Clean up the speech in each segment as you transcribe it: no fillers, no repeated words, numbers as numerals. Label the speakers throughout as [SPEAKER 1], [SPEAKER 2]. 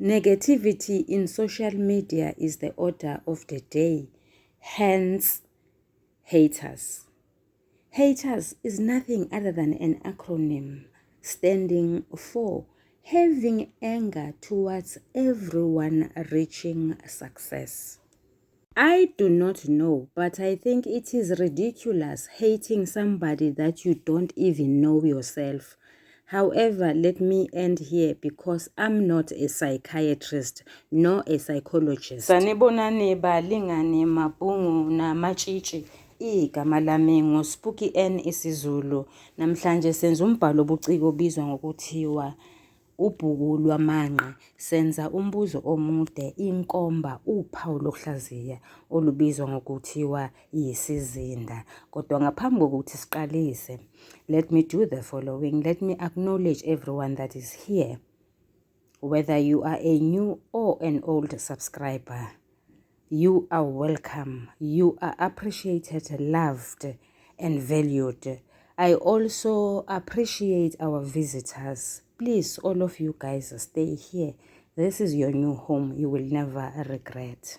[SPEAKER 1] Negativity in social media is the order of the day, hence haters. Haters is nothing other than an acronym standing for having anger towards everyone reaching success. I do not know, but I think it is ridiculous hating somebody that you don't even know yourself. However, let me end here because I'm not a psychiatrist nor a psychologist. Sanibonani balingani mabhungu namatshitshi. Igama lami nguSpooky N isiZulu. Namhlanje senza umbhalo obuciko obizwa ngokuthiwa Ubhuku lwamanqe senza umbuzo omude, inkomba, uphawu lokuhlaziya olubizwa ngokuthiwa yisizinda. Kodwa ngaphambi kokuthi siqalise, let me do the following. Let me acknowledge everyone that is here, whether you are a new or an old subscriber. You are welcome. You are appreciated, loved, and valued. I also appreciate our visitors. Please, all of you guys, stay here. This is your new home. You will never regret.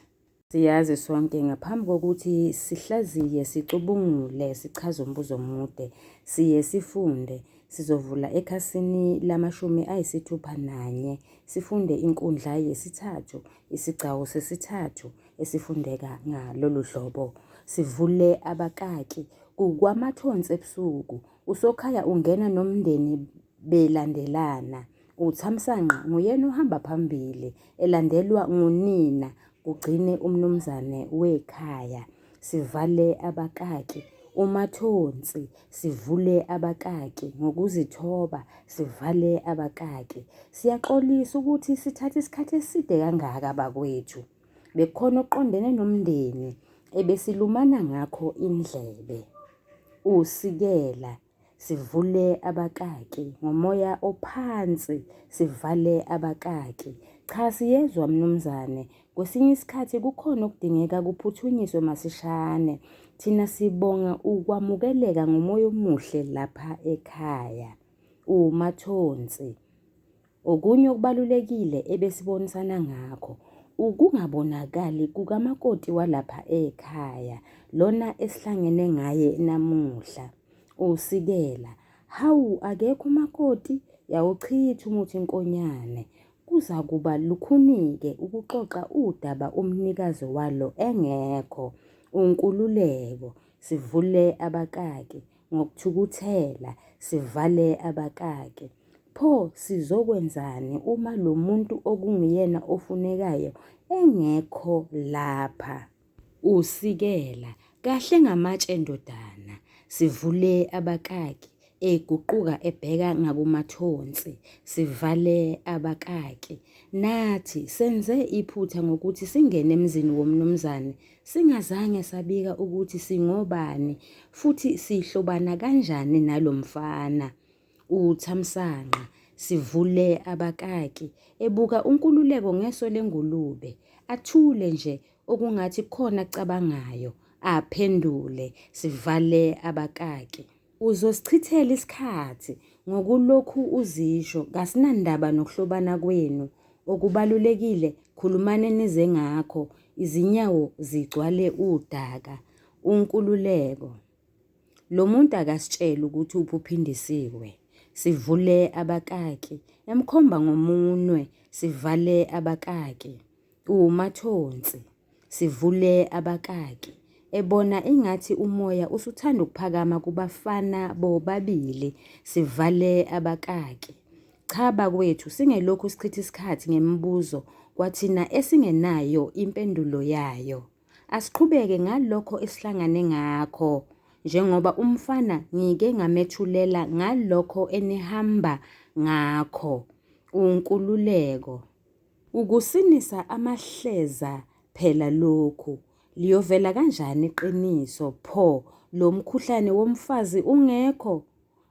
[SPEAKER 1] Siyazi sonke ngaphambi kokuthi sihlaziye, sicubungule, sichaze umbuzo omude, siye sifunde. Sizovula ekhasini lamashumi ayisithupha nanye, sifunde inkundla yesithathu, isigcawu sesithathu esifundeka ngalolu hlobo. Sivule abakaki kukwamathonsi ebusuku. Usokhaya ungena nomndeni belandelana. UThamsanqa nguyena ohamba phambili elandelwa ngunina kugcine umnumzane wekhaya. Sivale abakaki uMathonsi, sivule abakaki ngokuzithoba, sivale abakaki. Siyaxolisa ukuthi sithathe isikhathi eside kangaka bakwethu. Bekukhona okuqondene nomndeni ebesilumana ngakho indlebe. Usikela Sivule abakaki ngomoya ophansi sivale abakaki. Cha siyezwa mnumzane, kwesinye isikhathi kukhona okudingeka kuphuthunyiswe masishane. Thina sibonga ukwamukeleka ngomoya omuhle lapha ekhaya. UMathonsi. Okunye okubalulekile ebesibonisana ngakho ukungabonakali kukamakoti walapha ekhaya, lona esihlangene ngaye namuhla. Usikela, Hawu akekho umakoti, yawuchitha umuthi inkonyane. Kuzakuba lukhuni-ke ukuxoxa udaba umnikazi walo engekho. UNkululeko, Sivule abakaki. Ngokuthukuthela, sivale abakaki. Pho sizokwenzani uma lo muntu okunguyena ofunekayo engekho lapha? Usikela, Kahle ngamatshe ndodana. Sivule abakaki, eguquka ebheka ngakuMathonsi. Sivale abakaki. Nathi senze iphutha ngokuthi singene emzini womnumzane Singazange sabika ukuthi singobani futhi sihlobana kanjani nalo mfana. UThamsanqa, Sivule abakaki, ebuka uNkululeko ngeso lengulube. Athule nje okungathi kukhona akucabangayo. Aphendule, Sivale abakaki. Uzosichithela isikhathi ngokulokhu uzisho kasinandaba nokuhlobana kwenu. Okubalulekile khulumani enize ngakho izinyawo zigcwale udaka. UNkululeko, Lo muntu akasitshele ukuthi uphi uPhindisiwe. Sivule abakaki. Emkhomba ngomunwe, Sivale abakaki. UMathonsi, Sivule abakaki. Ebona ingathi umoya usuthanda ukuphakama kubafana bobabili. Sivale abakaki. Cha bakwethu singelokhu sichitha isikhathi ngemibuzo kwathina esingenayo impendulo yayo. Asiqhubeke ngalokho esihlangane ngakho njengoba umfana ngike ngamethulela ngalokho enihamba ngakho. UNkululeko. Ukusinisa amahleza phela lokhu. Liyovela kanjani iqiniso pho lo mkhuhlane womfazi ungekho?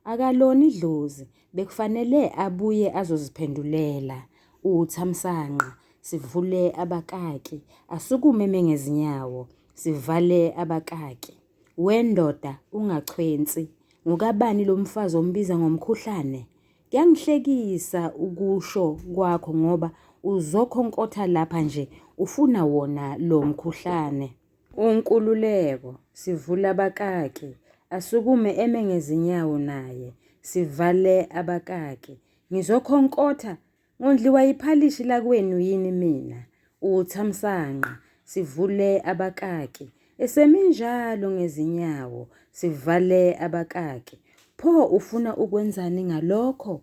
[SPEAKER 1] Akalona idlozi, bekufanele abuye azoziphendulela. UThamsanqa, Sivule abakaki, asukume eme ngezinyawo. Sivale abakaki. We ndoda ungachwensi, ngokabani lo mfazi ombiza ngomkhuhlane? Kuyangihlekisa ukusho kwakho ngoba Uzokhonkotha lapha nje ufuna wona lo mkhuhlane. UNkululeko, Sivule abakaki. Asukume eme ngezinyawo naye. Sivale abakaki. Ngizokhonkotha? Ngondliwa yiphalishi lakwenu yini mina? UThamsanqa, Sivule abakaki. Esemi njalo ngezinyawo. Sivale abakaki. Pho ufuna ukwenzani ngalokho?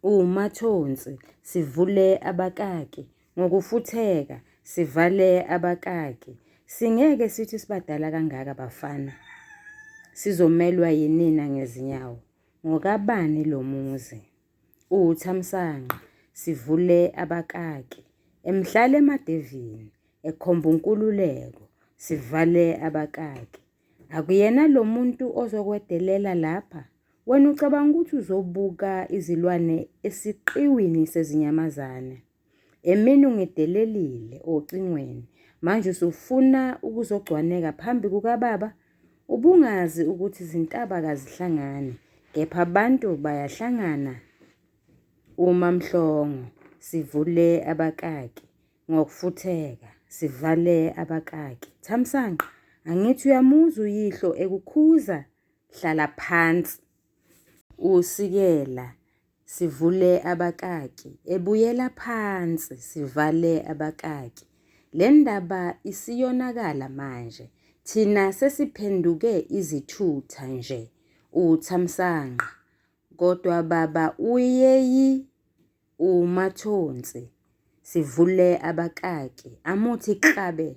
[SPEAKER 1] UMathonsi, Sivule abakaki. Ngokufutheka, sivale abakaki. Singeke sithi sibadala kangaka bafana. Sizomelwa yinina ngezinyawo. Ngokabani lo muzi? UThamsanqa, Sivule abakaki. Emhlala emadevini, ekhomba uNkululeko, sivale abakaki. Akuyena lo muntu ozokwedelela lapha? Wena ucabanga ukuthi uzobuka izilwane esiqiwini sezinyamazane? Emini ungidelelile ocingweni, manje usufuna ukuzogcwaneka phambi kukababa? Ubungazi ukuthi izintaba kazihlangani, kepha abantu bayahlangana? UMaMhlongo, Sivule abakaki. Ngokufutheka, sivale abakaki. Thamsanqa, angithi uyamuzwa uyihlo ekukhuza? Hlala phansi. Usikela, sivule abakaki. Ebuyela phansi, sivale abakaki. Le ndaba isiyonakala manje. Thina sesiphenduke izithutha nje. UThamsanqa, kodwa baba uyeyi UMathonsi, Sivule abakaki, amuthi klabe,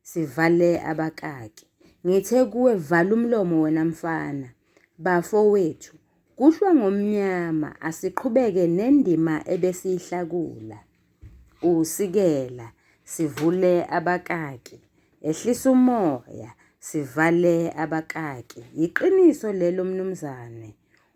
[SPEAKER 1] sivale abakaki. Ngithe kuwe vala umlomo wena mfana. Bafowethu, kuhlwa ngomnyama asiqhubeke nendima ebesiyihlakula. Usikela, sivule abakaki. Ehlisa umoya, sivale abakaki. Yiqiniso lelo mnumzane.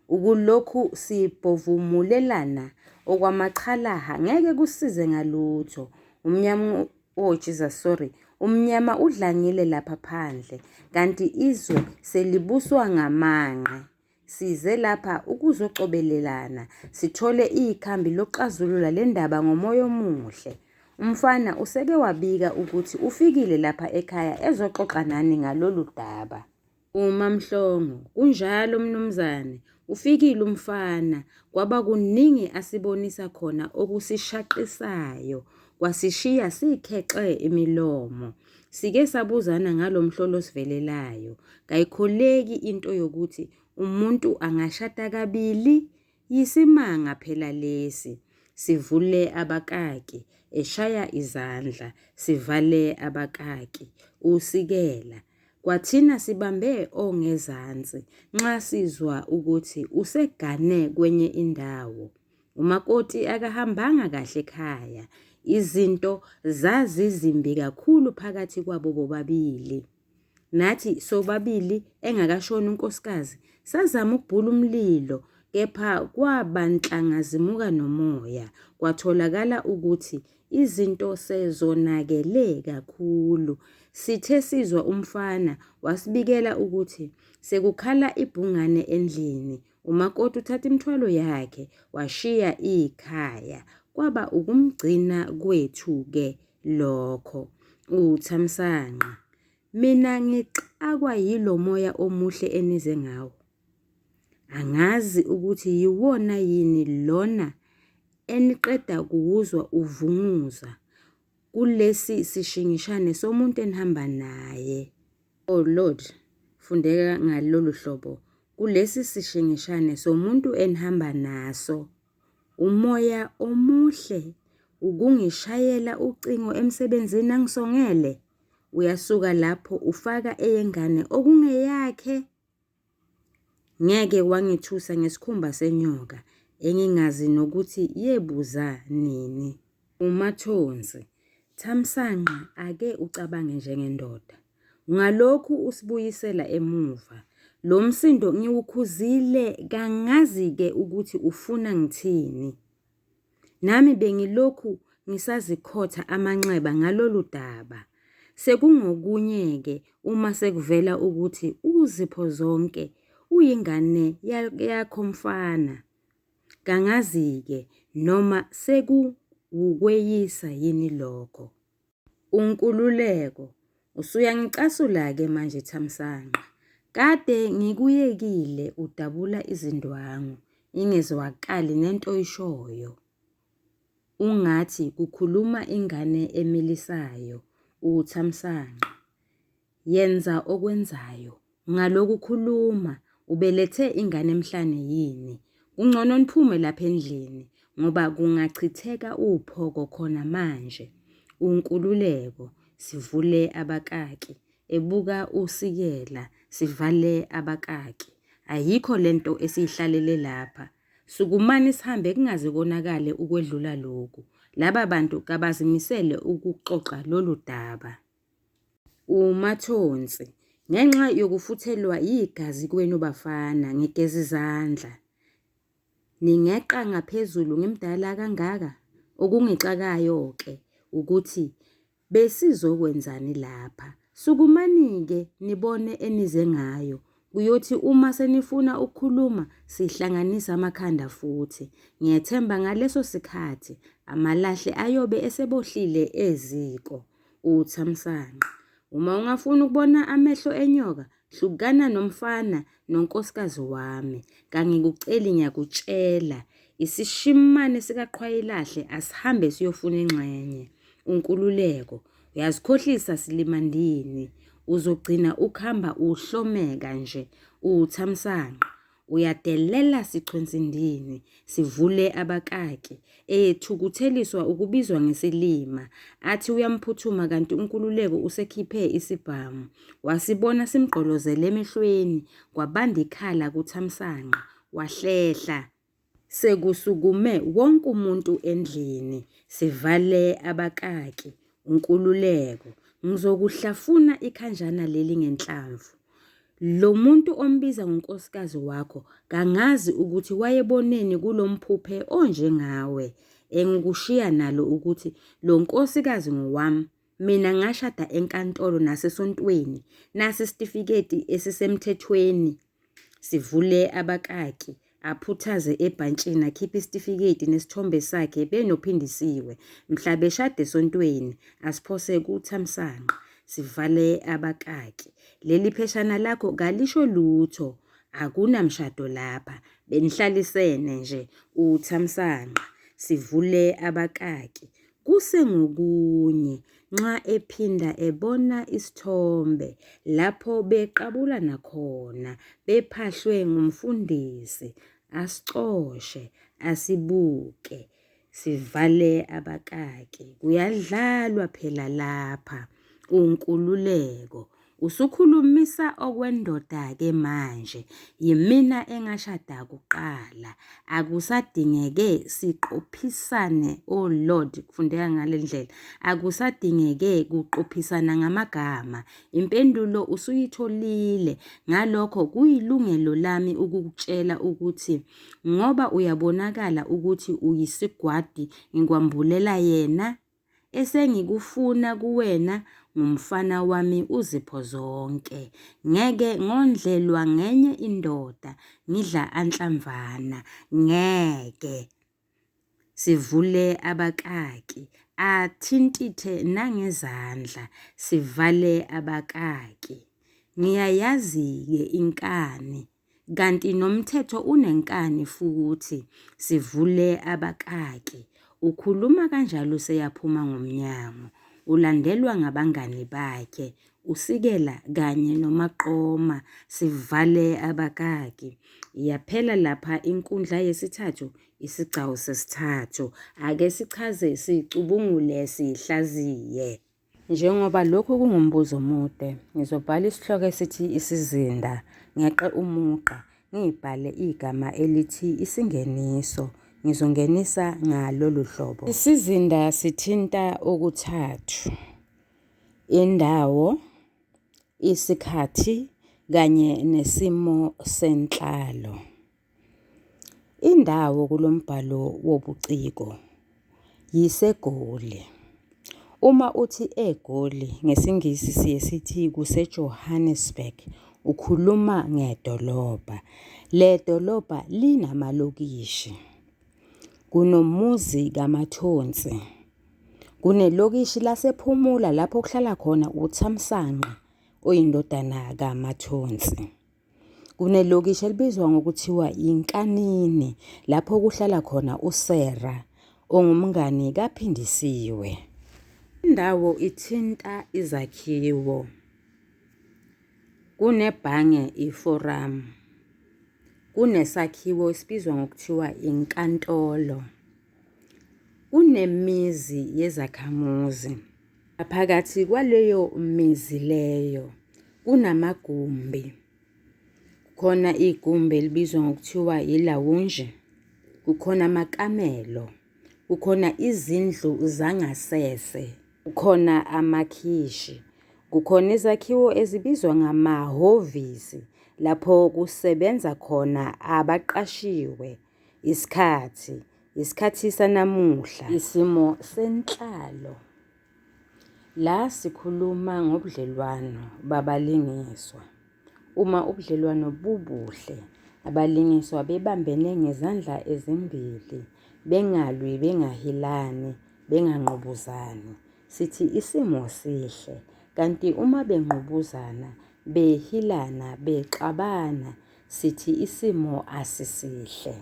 [SPEAKER 1] Ukulokhu sibhovumulelana okwamachalaha ngeke kusize ngalutho. Umnyama oh Jesus sorry. Umnyama udlangile lapha phandle kanti izwe selibuswa ngamanqe. Size lapha ukuzocobelelana sithole ikhambi lokuxazulula le ndaba ngomoya omuhle. Umfana useke wabika ukuthi ufikile lapha ekhaya ezoxoxa nani ngalolu daba. UMaMhlongo, Kunjalo mnumzane, ufikile umfana kwaba kuningi asibonisa khona okusishaqisayo kwasishiya sikhexe imilomo. Sike sabuzana ngalo mhlolo osivelelayo. Kayikholeki into yokuthi umuntu angashada kabili. Yisimanga phela lesi. Sivule abakaki, eshaya izandla, sivale abakaki. Usikela. Kwathina sibambe ongezansi nxa sizwa ukuthi usegane kwenye indawo. Umakoti akahambanga kahle ekhaya. Izinto zazizimbi kakhulu phakathi kwabo bobabili. Nathi sobabili engakashoni unkosikazi sazama ukubhula umlilo kepha kwaba nhlanga zimuka nomoya kwatholakala ukuthi izinto sezonakele kakhulu. Sithe sizwa umfana wasibikela ukuthi sekukhala ibhungane endlini umakoti uthatha imithwalo yakhe washiya ikhaya kwaba ukumgcina kwethu-ke lokho. UThamsanqa, Mina ngixakwa yilo moya omuhle enize ngawo. Angazi ukuthi yiwona yini lona eniqeda kuwuzwa uvunguza kulesi sishingishane somuntu enihamba naye. Oh Lord, fundeka ngalolu hlobo, kulesi sishingishane somuntu enihamba naso. Umoya omuhle ukungishayela ucingo emsebenzini angisongele. Uyasuka lapho ufaka eyengane okungeyakhe. Ngeke wangithusa ngesikhumba senyoka engingazi nokuthi yebuza nini. UMathonsi, Thamsanqa ake ucabange njengendoda. Ungalokhu usibuyisela emuva. Lo msindo ngiwukhuzile kangazi-ke ukuthi ufuna ngithini. Nami bengilokhu ngisazikhotha amanxeba ngalolu daba. Sekungokunye-ke uma sekuvela ukuthi uZipho Zonke uyingane yakho mfana. Kangazi-ke noma seku. Wukweyisa yini lokho? UNkululeko, Usuyangicasula-ke manje Thamsanqa. Kade ngikuyekile udabula izindwangu ingezwakali nento oyishoyo. Ungathi kukhuluma ingane emilisayo. UThamsanqa, Yenza okwenzayo. Ngalokhu khuluma, ubelethe ingane emhlane yini? Kungcono niphume lapha endlini ngoba kungachitheka uphoko khona manje. UNkululeko, Sivule abakaki. Ebuka uSikela, Sivale abakaki. Ayikho le nto esiyihlalele lapha. Sukumani sihambe kungaze konakale ukwedlula lokhu. Laba bantu kabazimisele ukuxoxa lolu daba. UMathonsi, Ngenxa yokufuthelwa yigazi kwenu bafana, ngigeza izandla. Ningeqa ngaphezulu ngimdala kangaka? Okungixakayo-ke ukuthi besizokwenzani lapha. Sukumani-ke nibone enize ngayo. Kuyothi uma senifuna ukukhuluma sihlanganise amakhanda futhi. Ngiyethemba ngaleso sikhathi amalahle ayobe esebohlile eziko. UThamsanqa, Uma ungafuni ukubona amehlo enyoka, hlukana nomfana nonkosikazi wami. Kangikuceli ngiyakutshela. Isishimane sikaqhwayilahle asihambe siyofuna ingxenye. UNkululeko, Uyazikhohlisa silimandini. Uzogcina ukuhamba uhlomeka nje. UThamsanqa, Uyadelela sichwensindini, sivule abakaki. Ethukutheliswa ukubizwa ngesilima. Athi uyamphuthuma kanti uNkululeko usekhiphe isibhamu. Wasibona simgqolozele emehlweni, kwabanda ikhala kuThamsanqa, wahlehla. Sekusukume wonke umuntu endlini, sivale abakaki. UNkululeko, Ngizokuhlafuna ikhanjana leli ngenhlamvu. Lo muntu ombiza ngonkosikazi wakho kangazi ukuthi wayeboneni kulo mphuphe onjengawe. Engikushiya nalo ukuthi lo nkosikazi ngowami. Mina ngashada enkantolo nasesontweni. Nasi isitifiketi esisemthethweni. Sivule abakaki, aphuthaze ebhantshini akhiphe isitifiketi nesithombe sakhe benoPhindisiwe mhla beshada esontweni asiphose kuThamsanqa. Sivale abakaki. Leli pheshana lakho kalisho lutho, akunamshado lapha, benihlalisene nje. UThamsanqa. Sivule abakaki. Kusengokunye nxa ephinda ebona isithombe lapho beqabulana khona bephahlwe ngumfundisi, asicoshe, asibuke. Sivale abakaki, kuyadlalwa phela lapha. UNkululeko, Usukhulumisa okwendoda-ke manje, yimina engashada kuqala. Akusadingeke siqophisane, oh Lord, kufundeka ngale ndlela. Akusadingeke kuqophisana ngamagama. Impendulo usuyitholile. Ngalokho kuyilungelo lami ukukutshela ukuthi ngoba uyabonakala ukuthi uyisigwadi ngikwambulela yena Esengikufuna kuwena ngumfana wami uzipho zonke. Ngeke ngondlelwa ngenye indoda ngidla anhlamvana. Ngeke. Sivule abakaki, athintithe nangezandla. Sivale abakaki. Ngiyayazi-ke inkani. Kanti nomthetho unenkani futhi, sivule abakaki. Ukhuluma kanjalo useyaphuma ngomnyango. Ulandelwa ngabangani bakhe, uSikela kanye noMaqoma. Sivale abakaki. Iyaphela lapha inkundla yesithathu, isigcawu sesithathu. Ake sichaze, sicubungule, sihlaziye. Njengoba lokhu kungumbuzo omude, ngizobhala isihloko esithi isizinda, ngeqe umugqa, ngibhale igama elithi isingeniso. Ngizongenisa ngalolu hlobo. Isizinda sithinta okuthathu, indawo, isikhathi kanye nesimo senhlalo. Indawo kulo mbhalo wobuciko yiseGoli. Uma uthi eGoli ngesiNgisi siye sithi kuseJohannesburg ukhuluma ngedolobha. Le dolobha linamalokishi. Kunomuzi kaMathonsi. Kunelokishi lasePhumula lapho kuhlala khona uThamsanqa oyindodana kaMathonsi. Kunelokishi elibizwa ngokuthiwa iNkanini lapho kuhlala khona uSera ongumngani kaPhindisiwe. Indawo ithinta izakhiwo. Kunebhange iForum. Kunesakhiwo esibizwa ngokuthiwa inkantolo. Kunemizi yezakhamuzi. Phakathi kwaleyo mizi leyo kunamagumbi. Kukhona igumbi elibizwa ngokuthiwa ilawunji, kukhona amakamelo, kukhona izindlu zangasese, kukhona amakhishi, kukhona izakhiwo ezibizwa ngamahhovisi lapho kusebenza khona abaqashiwe. Isikhathi, isikhathi sanamuhla, isimo senhlalo. La sikhuluma ngobudlelwano babalingiswa. Uma ubudlelwano bubuhle, abalingiswa bebambene ngezandla ezimbili, bengalwi, bengahilani, bengangqubuzani, sithi isimo sihle. Kanti uma bengqubuzana, behilana, bexabana, sithi isimo asisihle.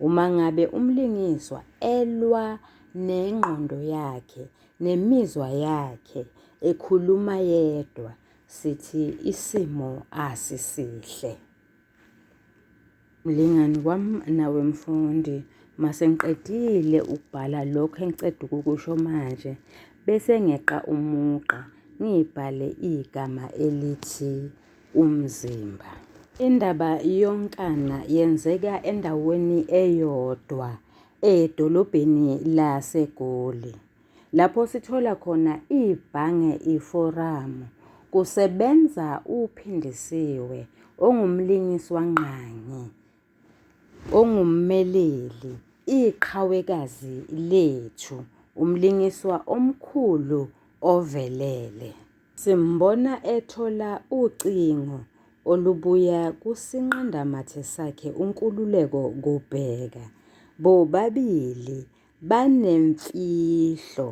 [SPEAKER 1] Uma ngabe umlingiswa elwa nengqondo yakhe nemizwa yakhe ekhuluma yedwa, sithi isimo asisihle. Mlingani wami nawe mfundi, mase ngiqedile ukubhala lokhu engiceda ukukusho manje, bese ngeqa umugqa ngibhale igama elithi umzimba. Indaba yonkana yenzeka endaweni eyodwa edolobheni laseGoli, lapho sithola khona ibhange iForamu kusebenza uPhindisiwe ongumlingiswangqangi, ongummeleli, iqhawekazi lethu, umlingiswa omkhulu ovelele. Simbona ethola ucingo olubuya kusinqandamathe sakhe uNkululeko Kubheka. Bobabili banemfihlo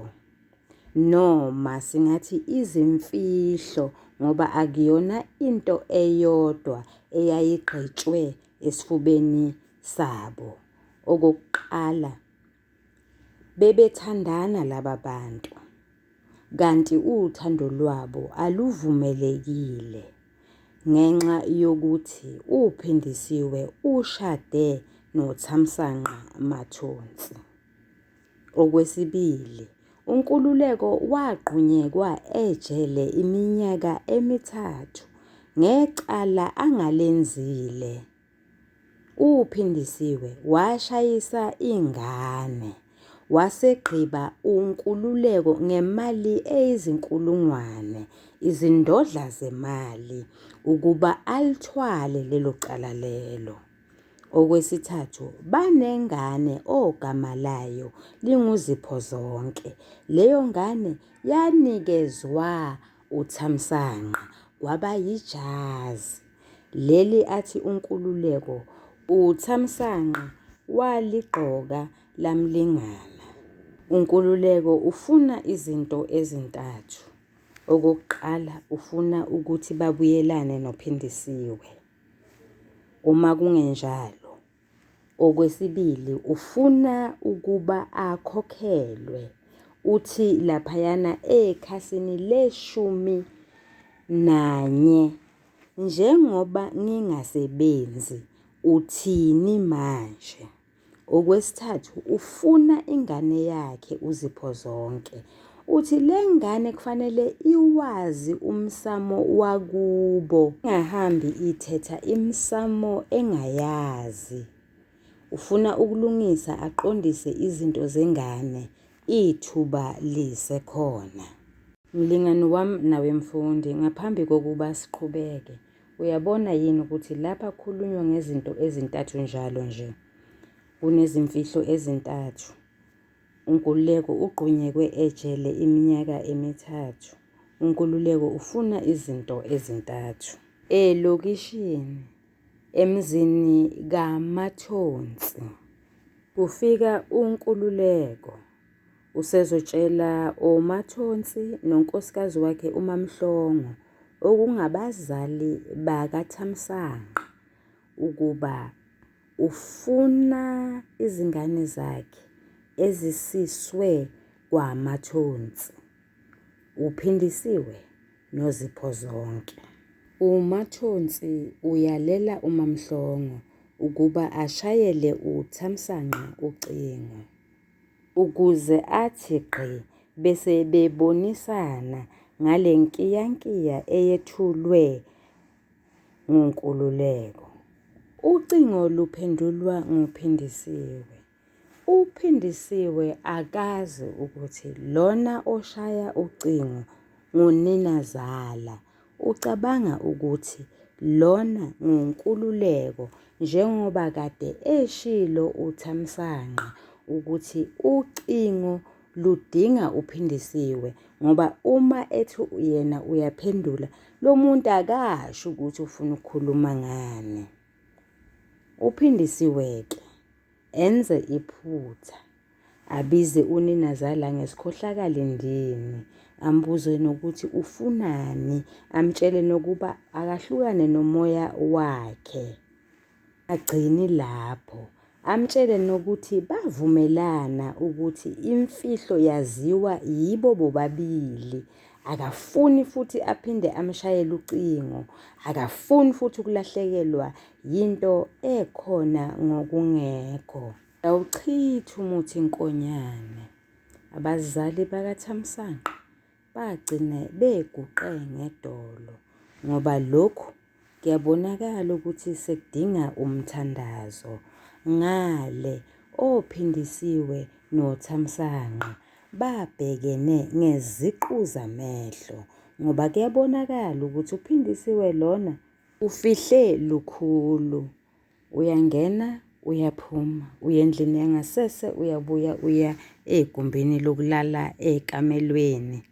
[SPEAKER 1] noma singathi izimfihlo ngoba akuyona into eyodwa eyayigqitshwe esifubeni sabo. Okokuqala, bebethandana laba bantu kanti uthando lwabo aluvumelekile ngenxa yokuthi uPhindisiwe ushade noThamsanqa Mathonsi. Okwesibili, uNkululeko wagqunyekwa ejele iminyaka emithathu ngecala angalenzile. UPhindisiwe washayisa ingane wasegqiba uNkululeko ngemali eyizinkulungwane, izindodla zemali, ukuba alithwale lelo cala lelo. Okwesithathu, banengane ogama layo linguZiphozonke. Leyo ngane yanikezwa uThamsanqa kwaba yijazi leli athi uNkululeko uThamsanqa waligqoka lamlingana. UNkululeko ufuna izinto ezintathu. Okokuqala ufuna ukuthi babuyelane noPhindisiwe. Uma kungenjalo, okwesibili ufuna ukuba akhokhelwe. Uthi laphayana ekhasini leshumi nanye, njengoba ngingasebenzi uthini manje? Okwesithathu, ufuna ingane yakhe uZiphozonke. Uthi le ngane kufanele iwazi umsamo wakubo, ingahambi ithetha imisamo engayazi. Ufuna ukulungisa aqondise izinto zengane ithuba lisekhona. Mlingani wami nawe mfundi, ngaphambi kokuba siqhubeke, Uyabona yini ukuthi lapha kukhulunywa ngezinto ezintathu njalo nje? Kunezimfihlo ezintathu. UNkululeko ugqunyekwe ejele iminyaka emithathu. UNkululeko ufuna izinto ezintathu. Elokishini, emzini kaMathonsi. Kufika uNkululeko usezotshela oMathonsi nonkosikazi wakhe uMaMhlongo okungabazali bakaThamsanqa ukuba ufuna izingane zakhe ezisiswe kwaMathonsi, uPhindisiwe noZiphozonke. UMathonsi uyalela uMaMhlongo ukuba ashayele uThamsanqa ucingo ukuze athi gqi bese bebonisana ngale nkiyankiya eyethulwe nguNkululeko. Ucingo luphendulwa nguPhindisiwe. UPhindisiwe akazi ukuthi lona oshaya ucingo nguninazala, ucabanga ukuthi lona nguNkululeko njengoba kade eshilo uThamsanqa ukuthi ucingo ludinga uPhindisiwe ngoba uma ethi yena uyaphendula lo muntu akasho ukuthi ufuna ukukhuluma ngani. UPhindisiwe-ke enze iphutha abize uninazala ngesikhohlakali ndini ambuze nokuthi ufunani amtshele nokuba akahlukane nomoya wakhe. Agcini lapho amtshele nokuthi bavumelana ukuthi imfihlo yaziwa yibo bobabili akafuni futhi aphinde amshayele ucingo akafuni futhi ukulahlekelwa yinto ekhona ngokungekho. Awuchithi umuthi inkonyane. Abazali bakaThamsanqa bagcine beguqe ngedolo ngoba lokhu kuyabonakala ukuthi sekudinga umthandazo. Ngale oPhindisiwe noThamsanqa babhekene ngeziqu zamehlo ngoba kuyabonakala ukuthi uPhindisiwe lona ufihle lukhulu. Uyangena uyaphuma, uya endlini yangasese uyabuya uya egumbini lokulala ekamelweni.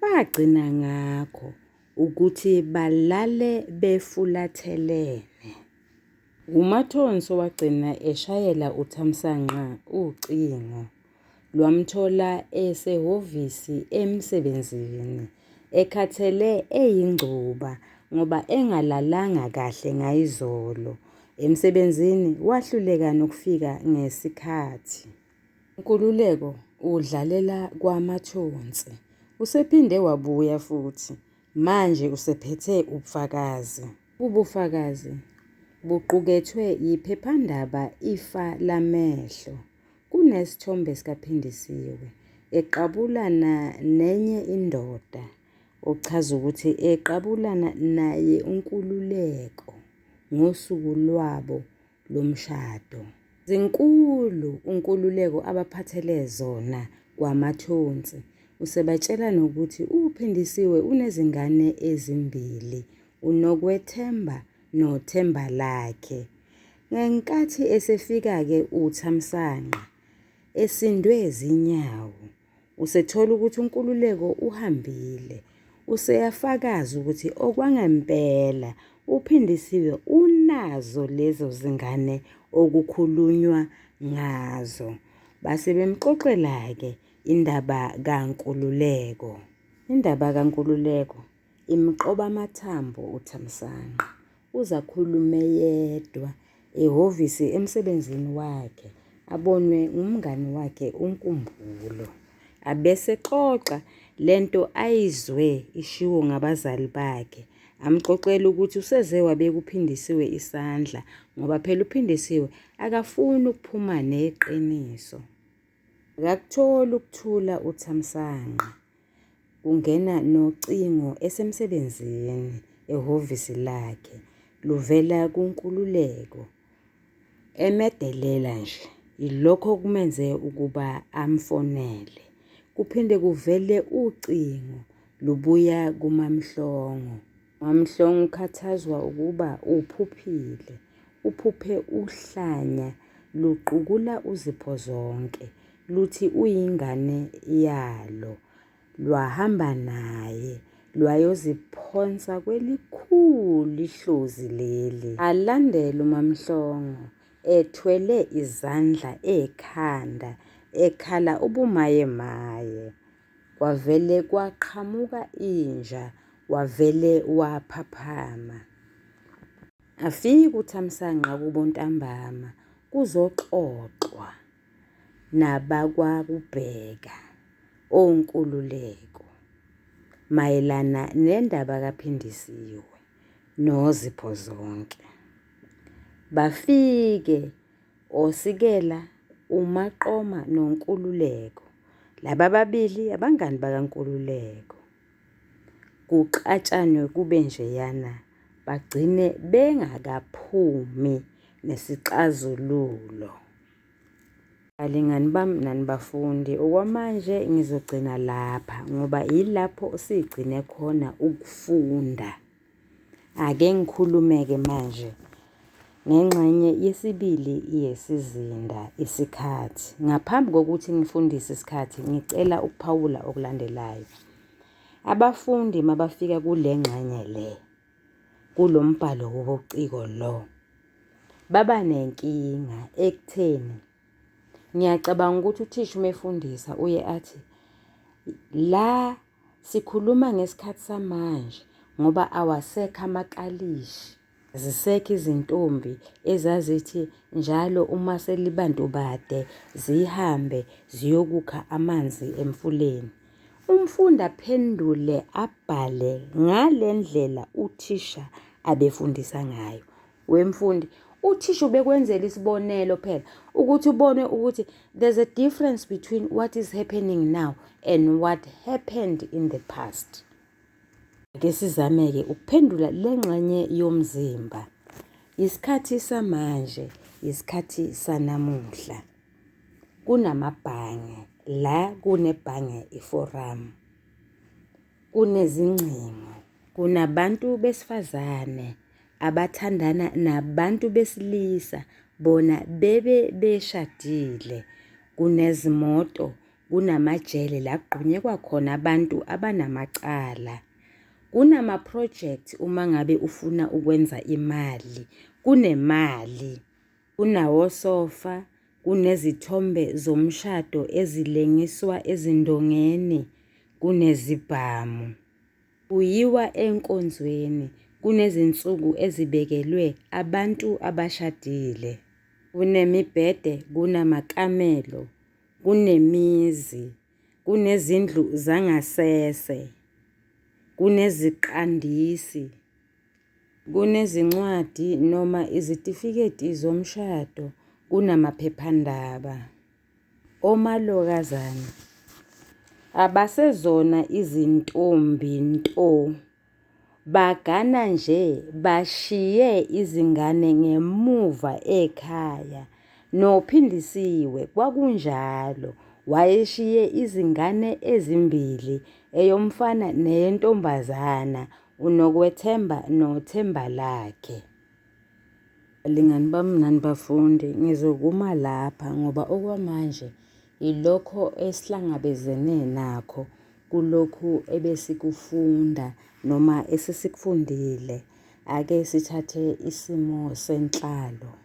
[SPEAKER 1] Bagcina ngakho ukuthi balale befulathelene. UMathonsi wagcina eshayela uThamsanqa ucingo. Lwamthola esehhovisi emsebenzini, ekhathele eyingcuba ngoba engalalanga kahle ngayizolo. Emsebenzini wahluleka nokufika ngesikhathi. Nkululeko udlalela kwaMathonsi. Usephinde wabuya futhi, manje usephethe ubufakazi. Ubufakazi buqukethwe yiphephandaba Ifa Lamehlo. Kunesithombe sikaPhindisiwe eqabulana nenye indoda, okuchaza ukuthi eqabulana naye uNkululeko ngosuku lwabo lomshado. Zinkulu uNkululeko abaphathele zona kwaMathonsi. Usebatshela nokuthi uPhindisiwe unezingane ezimbili, uNokwethemba noThembalakhe. Ngenkathi esefika-ke uThamsanqa esindwe zinyawo, usethola ukuthi uNkululeko uhambile. Useyafakaza ukuthi okwangempela uPhindisiwe unazo lezo zingane okukhulunywa ngazo. Base bemxoxela-ke indaba kaNkululeko. Indaba kaNkululeko imqoba amathambo uThamsanqa. Uze akhulume yedwa ehhovisi emsebenzini wakhe abonwe ngumngani wakhe uNkumbulo. Abese exoxa lento ayizwe ishiwo ngabazali bakhe. Amxoxele ukuthi useze wabeka uPhindisiwe isandla ngoba phela uPhindisiwe akafuni ukuphuma neqiniso. Akakutholi ukuthula uThamsanqa. Kungena nocingo esemsebenzini ehhovisi lakhe luvela kuNkululeko emedelela nje. Yilokho okumenze ukuba amfonele. Kuphinde kuvele ucingo lubuya kuMaMhlongo. MaMhlongo ukhathazwa ukuba uphuphile. Uphuphe uhlanya luqukula uzipho zonke luthi uyingane yalo. Lwahamba naye lwayoziphonsa kwelikhulu ihlozi leli. Alandele uMaMhlongo. ethwele izandla ekhanda ekhala ubumayemaye. Kwavele kwaqhamuka inja wavele waphaphama. Afike uThamsanqa kubo ntambama kuzoxoxwa nabakwaKubheka oNkululeko mayelana nendaba kaPhindisiwe noZiphozonke. Bafike oSikela, uMaqoma noNkululeko. Laba ababili abangani bakaNkululeko. Kuxatshanwe kube njeyana bagcine bengakaphumi nesixazululo. Balingani bami nani bafundi, okwamanje ngizogcina lapha ngoba yilapho sigcine khona ukufunda. Ake ngikhulume-ke manje ngengxenye yesibili yesizinda, isikhathi. Ngaphambi kokuthi ngifundise isikhathi, ngicela ukuphawula okulandelayo. Abafundi mabafika kule ngxenye le, kulo mbhalo wobuciko lo, baba nenkinga ekutheni ngiyacabanga ukuthi uthisha uma efundisa uye athi la Sikhuluma ngesikhathi samanje ngoba awasekho amakalishi. Azisekho izintombi ezazithi njalo uma selibantu bade zihambe ziyokukha amanzi emfuleni. Umfundi aphendule abhale ngale ndlela uthisha abefundisa ngayo. Wemfundi, uthisha ubekwenzela isibonelo phela ukuthi ubone ukuthi there's a difference between what is happening now and what happened in the past. Ake sizame-ke ukuphendula le ngxenye yomzimba. Isikhathi samanje, isikhathi sanamuhla. Kunamabhange, la kunebhange iForum. Kunezingcingo, kunabantu besifazane abathandana nabantu besilisa bona bebe beshadile. Kunezimoto, kunamajele la kugqunyekwa khona abantu abanamacala. Kunama-project uma ngabe ufuna ukwenza imali, kunemali. Kunawosofa, kunezithombe zomshado ezilengiswa ezindongeni, kunezibhamu. Kuyiwa enkonzweni, kunezinsuku ezibekelwe abantu abashadile. Kunemibhede, kunamakamelo, kunemizi, kunezindlu zangasese, kuneziqandisi, kunezincwadi noma izitifiketi zomshado, kunamaphephandaba. Omalokazana abasezona izintombi nto, bagana nje bashiye izingane ngemuva ekhaya. NoPhindisiwe kwakunjalo, wayeshiye izingane ezimbili, eyomfana neyentombazana, uNokwethemba noThembalakhe. Balingani bami nani bafundi, ngizokuma lapha ngoba okwamanje yilokho esihlangabezene nakho kulokhu ebesikufunda noma esesikufundile. Ake sithathe isimo senhlalo.